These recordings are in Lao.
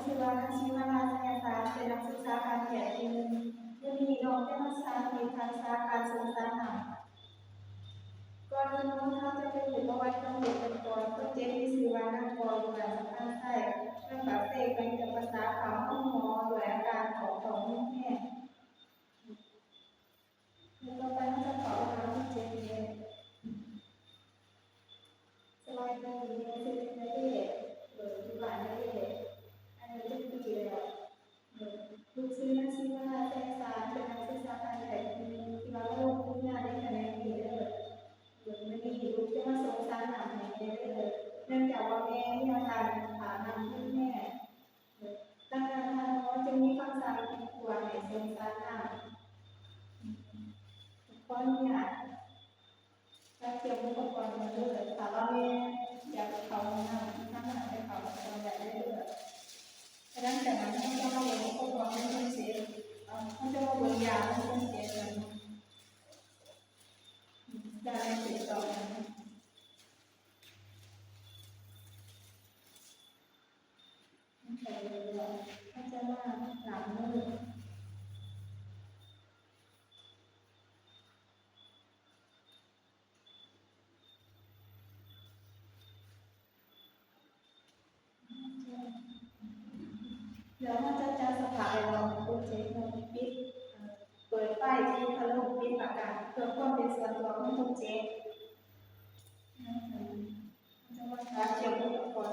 ຊື່ວ່າ ນາງ ຊີວະລາ ໄຊຍະສານ ເປັນນັກສຶກສາການແພດຜູ້ໜຶ່ງ. ມື້ນີ້ນ້ອງຈະມາສາທິດທັກສະການສົ່ງສານນ້ຳ. ກ່ອນອື່ນໝົດ ເຮົາຈະໄປຮູ້ປະຫວັດຄົນເຈັບກັນກ່ອນ. ຄົນເຈັບມີຊື່ວ່າ ນາງ ກໍ ຢູ່ບ້ານສະພານໄຊ ເມືອງປາກເຊ ແຂວງຈຳປາສັກ ເຂົ້າໂຮງໝໍດ້ວຍອາການທ້ອງແຮງ. ແລ້ວຕໍ່ໄປເຮົາຈະເຂົ້າໄປຫາຄົນເຈັບເລີຍ. ສະບາຍດີ, ຊື່ຈັ່ງໃດເດ? ເອີ ຢູ່ບ້ານໃດເດ? ອາຍຸຈັກປີແລ້ວ? ເອີ ລູກຊື່ນາງ ຊີວະລາ ແສງສານ ເປັນນັກສຶກສາການແພດທີ່ວ່າມາລົງຝຶກງານໃນຂະແໜງນີ້ເດີ. ເອີ ມື້ນີ້ລູກຈະມາສົ່ງສານນ້ຳໃຫ້ແມ່ເດີ ເນື່ອງຈາກວ່າແມ່ມີອາການຂາດນ້ຳເປັນແຮງ. ດັ່ງນັ້ນ ທ່ານໝໍຈຶ່ງມີຄຳສັ່ງທີ່ຄວນໃຫ້ສົ່ງສານນ້ຳ. ຂໍອະນຸຍາດຈັດກຽມອຸປະກອນກ່ອນເດີ. ຖ້າວ່າແມ່ຢາກເຂົ້າຫ້ອງນ້ຳ ສາມາດໄປເຂົ້າຫ້ອງນ້ຳໄດ້ເດີ. ຫຼັງຈາກນັ້ນ ເຮົາຈະມາເບິ່ງອຸປະກອນຂອງຄົນເຈັບ. ເອີ ເຮົາຈະມາເບິ່ງຢາຂອງຄົນເຈັບກັນ. ຢາໃນເຈັບຕໍ່ໄປ. ໃສ່ເລີຍ ເຮົາຈະມາລ້າງມື. ແລ້ວເຮົາຈະຈັດສະພາບແວດລ້ອມໃຫ້ຄົນເຈັບ ເຮົາປິດ ເປີດໄຟທີ່ພັດລົມ ປິດປະການ ເພື່ອຄວາມເປັນສ່ວນຕົວຂອງຄົນເຈັບ. ເຮົາຈະມາຈັດກຽມອຸປະກອນ.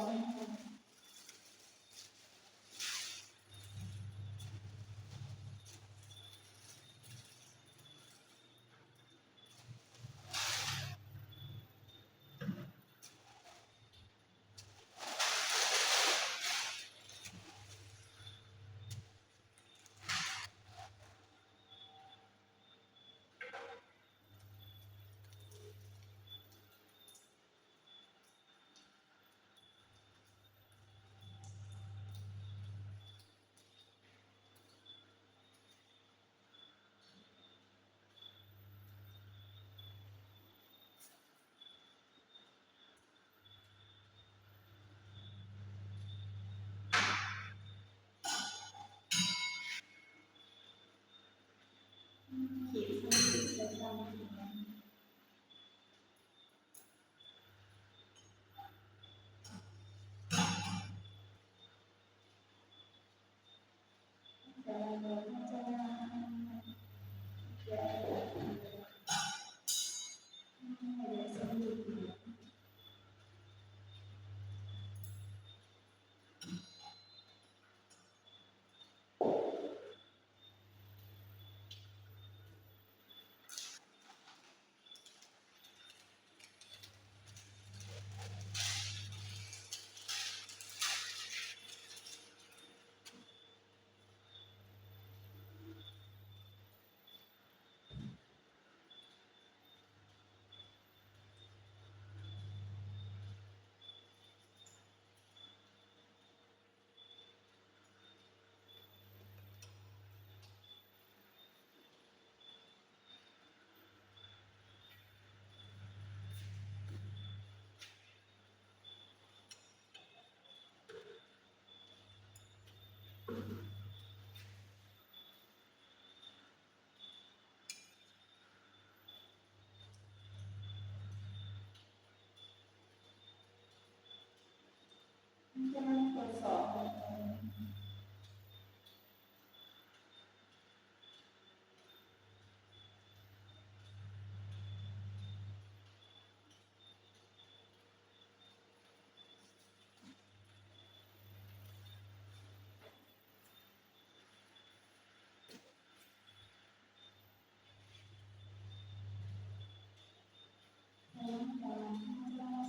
ກຳລັງກວດສອບ.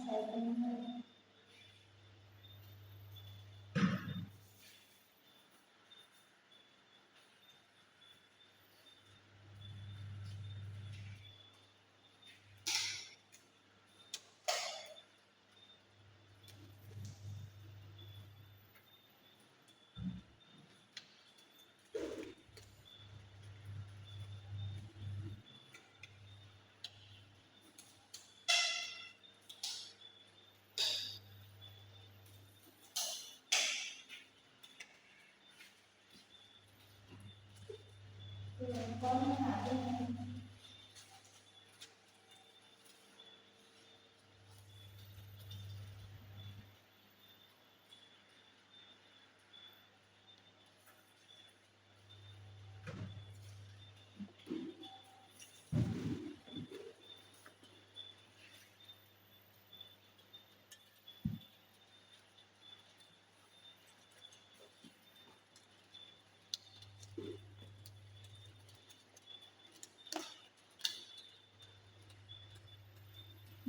ໃສ່ເປັນ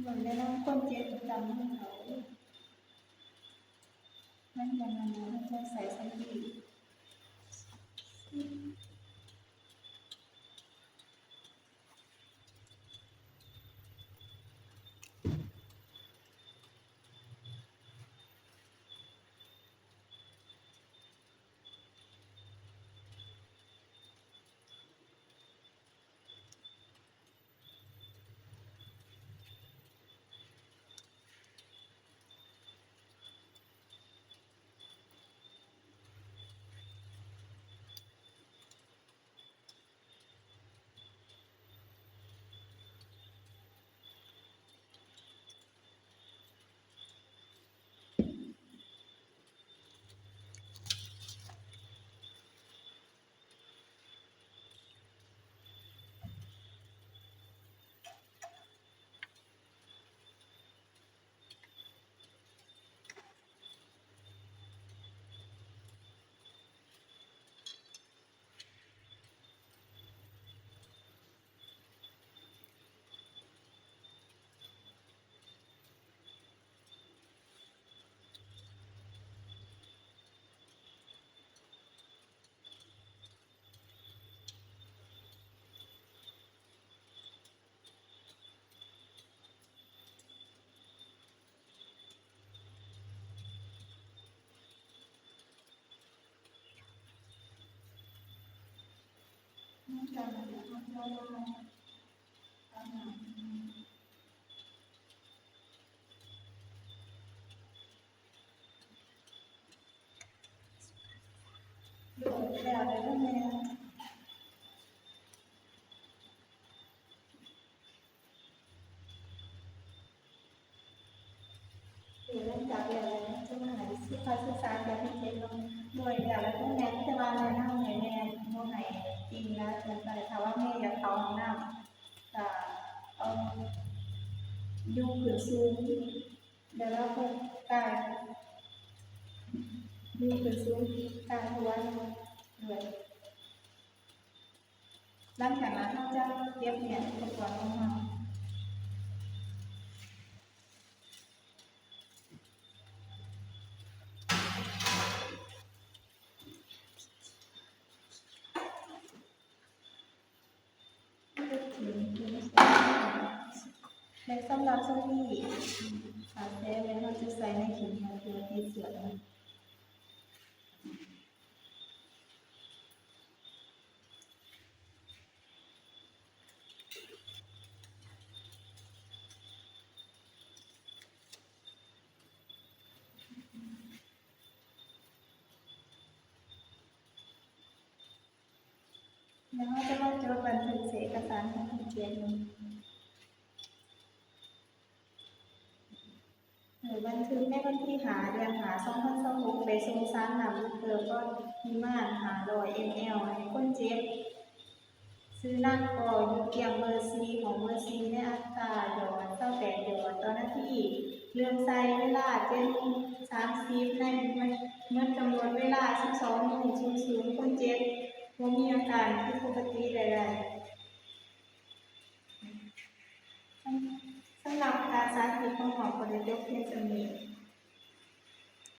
ເບິ່ງແນະນຳຄົນເຈັບປະຈຳມື້ເຂົາ ມັນຍັງອັນນັ້ນ ມັນຕ້ອງໃສ່ສຳລີ. ຫຼັງຈາກແລ້ວ ຈະມາໃຫ້ສຸຂະສຶກສາແກ່ຜູ້ເຈັບເນາະ ໂດຍແລ້ວແມ່ນ ແຕ່ວ່າແນະນຳໃຫ້ແມ່ບໍ່ໃຫ້ກິນຫຼາຍເກີນໄປ. ຖ້າວ່າແມ່ຢາກເຂົ້າຫ້ອງນ້ຳ ກະເອົາຍົກຂຶ້ນສູງ ແລ້ວເຮົາກໍກາງ ຍົກຂຶ້ນສູງ ກາງຫົວ ໂດຍ ຫຼັງຈາກນັ້ນເຮົາຈະກຽບແຍກອຸປະກອນຂອງເຮົາ. ແລະ ສຳລັບສຳລີ ຜ້າແຊແມ່ນເຮົາຈະໃສ່ໃນຂີນເພື່ອຕິດເຊື້ອ. ແລ້ວເຮົາຈະມາຈົດບັນທຶກໃສ່ເອກະສານຂອງຄົນເຈັບນີ້ ເອີ ບັນທຶກໃນວັນທີຫ້າ ເດືອນຫ້າ ສອງພັນຊາວຫົກ ໄປສົ່ງສານນ້ຳລິກເຕີ ປະລິມານ ຫ້າຮ້ອຍ ແອມແອລ ໃຫ້ຄົນເຈັບ ຊື່ນາງກໍ ຢູ່ກຽມເບີສີ່ ຫ້ອງເບີສີ່ ໃນອັດຕາຫຼອດ ຊາວແປດຫຼອດຕໍ່ນາທີ. ເລີ່ມໃສ່ເວລາ ເຈັດໂມງສາມສິບ ໃນ ໝົດກຳນົດເວລາ ສິບສອງໂມງສູນສູນ. ຄົນເຈັບບໍ່ມີອາການຜິດປົກກະຕິໃດໆ. ສຳ ສຳລັບການສາທິດຂອງເຮົາກໍໄດ້ຈົບພຽງສ່ຳນີ້.